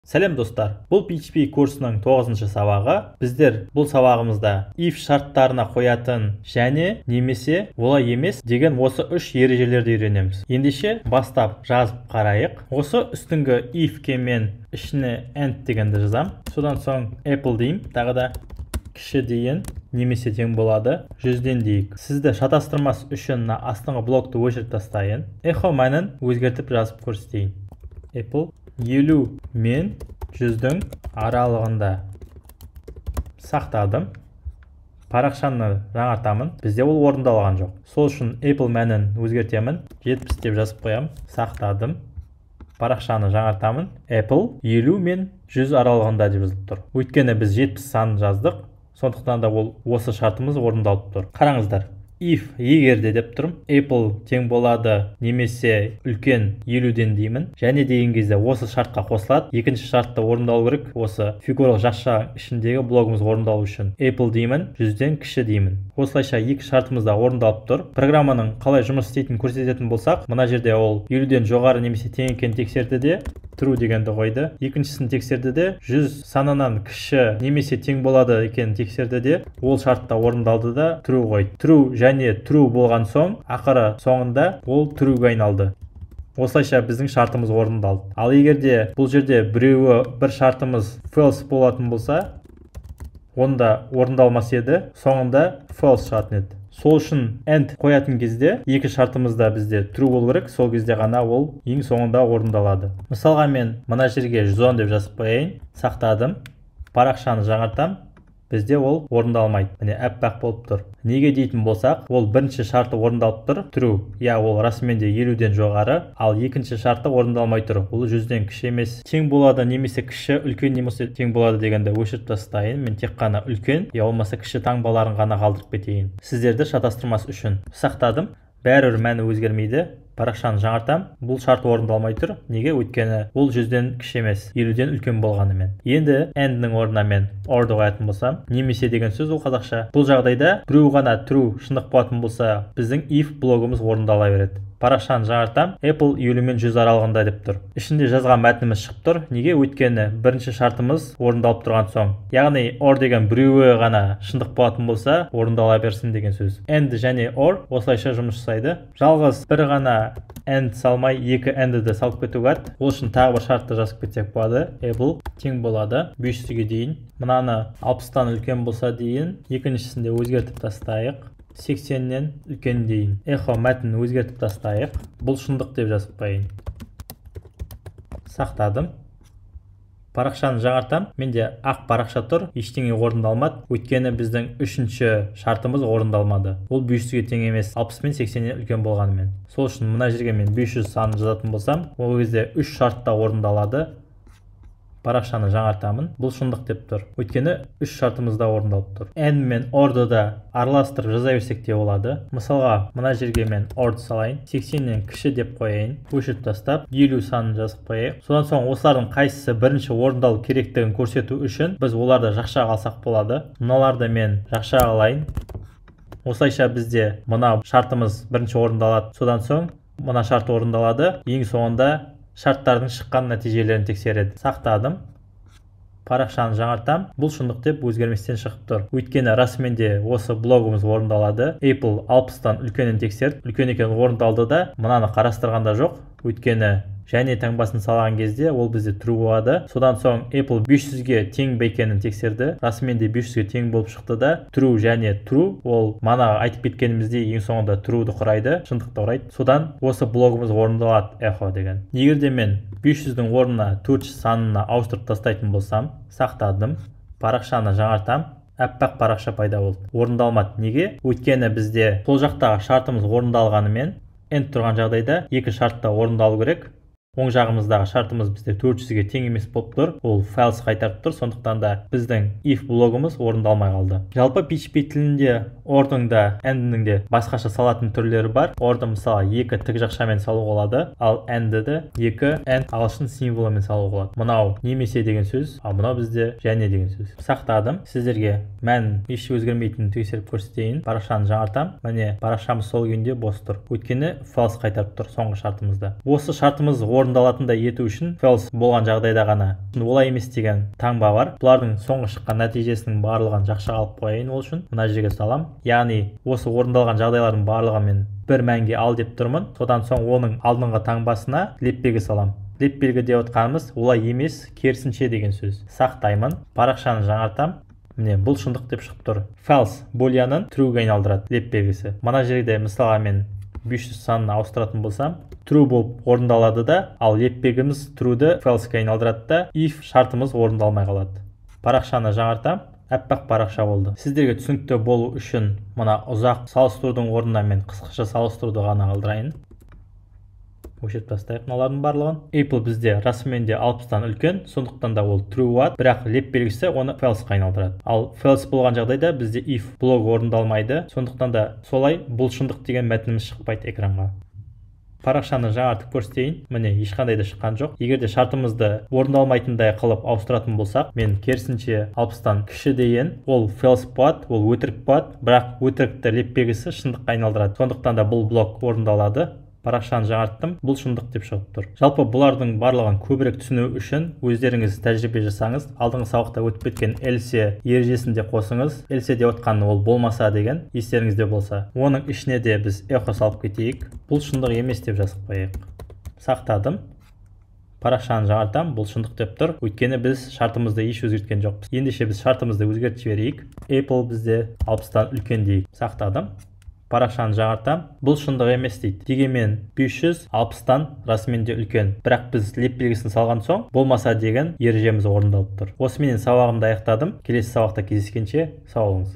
Сәлем, достар! Бұл PHP курсының 9 сабағы. Біздер бұл сабағымызда if шарттарына қоятын және, немесе, олай емес деген осы үш ережелерді үйренеміз. Ендеше, бастап жазып қарайық. Осы үстіңгі if-ке мен ішіне and дегенді жазам. Содан соң Apple деймін, тағы да кіші дейін немесе тең болады 100-ден дейік. Сізді шатастырмас үшін мына астыңғы блокты өшіріп тастайын. Echo мәнін өзгертіп жазып көрсетейін. Apple 50 мен 100-дің аралығында. Сақтадым. Парақшаны жаңартамын. Бізде ол орындалған жоқ. Сол үшін Apple мәнін өзгертемін. 70 деп жазып қоямын. Сақтадым. Парақшаны жаңартамын. Apple 50 мен 100 аралығында деп жазылып тұр. Өйткені біз 70 санын жаздық. Сондықтан да ол осы шартымыз орындалып тұр. Қараңыздар. If, егер де деп тұрмын. Apple тең болады немесе үлкен 50-ден деймін. Және деген кезде осы шартқа қосылады. Екінші шартты орындалу керек. Осы фигуралық жақша ішіндегі блогымыз орындалу үшін. Apple деймін, 100-ден кіші деймін. Осылайша екі шартымыз да орындалып тұр. Программаның қалай жұмыс істейтінін көрсететін болсақ, мына жерде ол 50-ден жоғары немесе тең екенін тексерді де, true дегенді қойды. Екіншісін тексерді де, 100 санынан кіші немесе тең болады екенін тексерді де, ол шартта орындалды да, true қойды. True және true болған соң, ақыры соңында ол trueге айналды. Осылайша біздің шартымыз орындалды. Ал егер де бұл жерде біреуі, бір шартымыз false болатын болса, онда орындалмас еді, соңында false шығатын еді. Сол үшін and қоятын кезде екі шартымыз да бізде true болу керек, сол кезде ғана ол ең соңында орындалады. Мысалға, мен мына жерге 110 деп жазып қояйын. Сақтадым. Парақшаны жаңартам. Бізде ол орындалмайды. Міне, аппақ болып тұр. Неге дейтін болсақ, ол бірінші шарты орындалып тұр, true. Иә, ол расымен де 50-ден жоғары, ал екінші шарты орындалмай тұр. Ол 100-ден кіші емес. Тең болады немесе кіші, үлкен немесе тең болады дегенді өшіріп тастайын. Мен тек қана үлкен, я болмаса кіші таңбаларын ғана қалдырып кетейін. Сіздерді шатастырмас үшін. Сақтадым. Бәрібір мәні өзгермейді. Парақшаны жаңартам. Бұл шарт орындалмай тұр. Неге? Өйткені ол 100-ден кіші емес, 50-ден үлкен болғанымен. Енді and-нің орнына мен or-ды қоятын болсам, немесе деген сөз ол қазақша. Бұл жағдайда біреу ғана true, шындық болатын болса, біздің if блогымыз орындала береді. Парақшаны жаңартам. Apple 50 мен 100 аралығында деп тұр. Ішінде жазған мәтініміз шығып тұр. Неге? Өйткені бірінші шартымыз орындалып тұрған соң. Яғни or деген біреуі ғана шындық болатын болса, орындала берсін деген сөз. And және or осылайша жұмыс жасайды. Жалғыз бір ғана and салмай, екі and-ді салып кетуге болады. Ол үшін тағы бір шартты жазып кетсек болады. Apple тең болады 500-ге дейін. Мынаны 60-тан үлкен болса дейін, екіншісін де өзгертіп тастайық. 80-нен үлкен дейін. Echo мәтінін өзгертіп тастайық. Бұл шындық деп жазып қояйын. Сақтадым. Парақшаны жаңартам. Менде ақ парақша тұр, ештеңе орындалмады. Өйткені біздің үшінші шартымыз орындалмады. Ол 500-ге тең емес, 60 мен 80-нен үлкен болғанымен. Сол үшін мына жерге мен 500 санын жазатын болсам, ол кезде үш шарт та орындалады. Парақшаны жаңартамын. Бұл шындық деп тұр. Өйткені үш шартымыз да орындалып тұр. And мен or-ды да араластырып жаза берсек те болады. Мысалға, мына жерге мен or салайын. 80-нен кіші деп қояйын. Өшіріп тастап, 50 санын жазып қояйық. Содан соң осылардың қайсысы бірінші орындалу керектігін көрсету үшін біз оларды жақшаға алсақ болады. Мыналарды мен жақшаға алайын. Осылайша бізде мына шартымыз бірінші орындалады. Содан соң мына шарт орындалады. Ең соңында шарттардың шыққан нәтижелерін тексереді. Сақтадым. Парақшаны жаңартам. Бұл шындық деп өзгерместен шығып тұр. Өйткені расымен де осы блогымыз орындалады. Apple 60-тан үлкенін тексерді. Үлкен екені орындалды да, мынаны қарастырғанда жоқ. Өйткені және таңбасын салған кезде ол бізде true болады. Содан соң Apple 500-ге тең бе екенін тексерді. Расымен де 500-ге тең болып шықты да, true және true, ол мана айтып кеткеніміздей, ең соңында true-ды құрайды, шындықты құрайды. Содан осы блогымыз орындалады, echo деген. Егер де мен 500-дің орнына 400 санына ауыстырып тастайтын болсам, сақтадым. Парақшаны жаңартам. Аппақ парақша пайда болды. Орындалмады. Неге? Өйткені бізде сол жақтағы шартымыз орындалғанымен, and тұрған жағдайда екі шарт та орындалу керек. Оң жағымыздағы шартымыз бізде 400-ге тең емес болып тұр. Ол false қайтарып тұр. Сондықтан да біздің if блогымыз орындалмай қалды. Жалпы PHP тілінде or-дың да, and-нің де басқаша салатын түрлері бар. Or-ды, мысалы, екі тік жақшамен салуға болады, ал and-ді екі and ағылшын символымен салуға болады. Мынау немесе деген сөз, ал мынау бізде және деген сөз. Сақтадым. Сіздерге мән еш өзгермейтінін тексеріп көрсетейін. Парақшаны жаңартам. Міне, парақшамыз сол күйінде бос тұр. Өйткені false қайтарып тұр соңғы шартымызда. Осы шартымыз Орындалатындай ету үшін false болған жағдайда ғана олай емес деген таңба бар. Бұлардың соңғы шыққан нәтижесінің барлығын жақшаға алып қояйын, ол үшін мына жерге салам. Яғни осы орындалған жағдайлардың барлығын мен бір мәнге ал деп тұрмын. Содан соң оның алдыңғы таңбасына леп белгі салам. Леп белгі деп отқанымыз олай емес, керісінше деген сөз. Сақтаймын, парақшаны жаңартам. Міне, бұл шындық деп шығып тұр. False boolean-ын true-ге айналдырады леп белгісі. Мына жерде мысалға мен 500 санын ауыстыратын болсам, true болып орындалады да, ал леп белгіміз true-ді false-ге айналдырады да, if шартымыз орындалмай қалады. Парақшаны жаңартам, аппақ парақша болды. Сіздерге түсінікті болу үшін мына ұзақ салыстырудың орнына мен қысқаша салыстыруды ғана қалдырайын. Өшіріп тастайық мыналардың барлығын. Apple бізде расымен де 60-тан үлкен, сондықтан да ол true болады, бірақ леп белгісі оны false-қа айналдырады. Ал false болған жағдайда бізде if блогы орындалмайды, сондықтан да солай бұл шындық деген мәтініміз шықпайды экранға. Парақшаны жаңартып көрсетейін. Міне, ешқандай да шыққан жоқ. Егер де шартымызды орындалмайтындай қылып ауыстыратын болсақ, мен керісінше 60-тан кіші дейін, ол false болады, ол өтірік болады, бірақ өтірікті леп белгісі шындыққа айналдырады, сондықтан да бұл блок орындалады. Парақшаны жаңарттым, бұл шындық деп шығып тұр. Жалпы бұлардың барлығын көбірек түсіну үшін өздеріңіз тәжірибе жасаңыз. Алдыңғы сабақта өтіп кеткен else ережесін де қосыңыз. Else деп отқан ол болмаса деген, естеріңізде болса. Оның ішіне де біз эхо салып кетейік, бұл шындық емес деп жазып қояйық. Сақтадым, парақшаны жаңартамын, бұл шындық деп тұр, өйткені біз шартымызды еш өзгерткен жоқпыз. Ендеше біз шартымызды өзгертіп жіберейік. Apple бізде 60-тан үлкен дейік. Сақтадым, парақшаны жаңартам, бұл шындық емес дейді. Дегенмен 500 60-тан расымен де үлкен, бірақ біз леп белгісін салған соң болмаса деген ережеміз орындалып тұр. Осыменен сабағымды аяқтадым. Келесі сабақта кездескенше сау болыңыз.